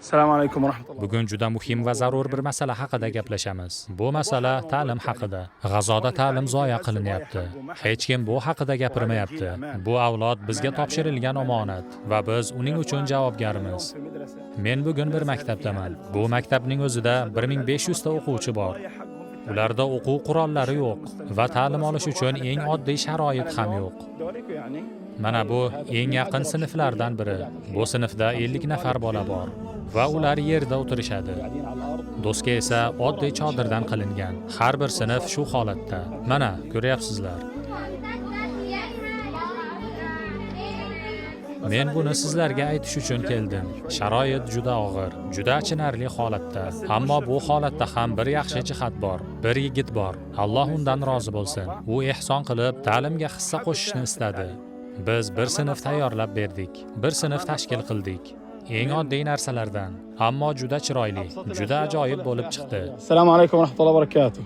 السلام عليكم ورحمة الله. Bugun juda muhim va zarur bir masala haqida gaplashamiz. Bu masala ta'lim haqida. G'azoda ta'lim zoya qilinyapti. Hech kim bu haqida gapirmayapti. Bu avlod bizga topshirilgan omonat va biz uning uchun javobgarmiz. Men bugun bir maktabdaman. Bu maktabning o'zida 1500 ta o'quvchi bor. Ularda o'quv qurollari yo'q va ta'lim olish uchun eng oddiy sharoit ham yo'q. Mana bu eng yaqin sinflardan biri. Bu sinfda 50 nafar bola bor va ular yerda o'tirishadi. Doska esa oddiy chodirdan qilingan. Har bir sinf shu holatda. Mana ko'ryapsizlar. Men buni sizlarga aytish uchun keldim. Sharoit juda og'ir, juda achinarli holatda. Ammo bu holatda ham bir yaxshi jihat bor. Bir yigit bor. Alloh undan rozi bo'lsin. U ehson qilib, ta'limga hissa qo'shishni istadi. Biz bir sinf tayyorlab berdik. Bir sinf tashkil qildik. Eng oddiy narsalardan, ammo juda chiroyli, juda ajoyib bo'lib chiqdi. السلام عليكم ورحمة الله وبركاته.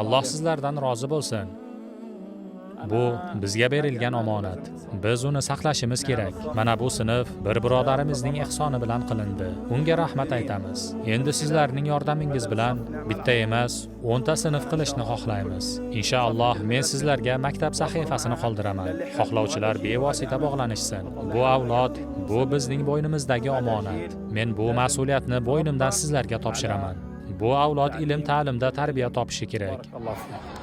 Alloh sizlardan rozi bo'lsin. Bu bizga berilgan omonat. Biz uni saqlashimiz kerak. Mana bu sinf bir birodarimizning ehsoni bilan qilindi. Unga rahmat aytamiz. Endi sizlarning yordamingiz bilan bitta emas, 10 ta sinf qilishni xohlaymiz. Inshaalloh men sizlarga maktab sahifasini qoldiraman. Xohlovchilar bevosita bog'lanishsin. Bu avlod, bu bizning bo'ynimizdagi omonat. Men bu mas'uliyatni bo'ynimdan sizlarga topshiraman. Bu avlod ilm ta'limda tarbiya topishi kerak. الله فيك.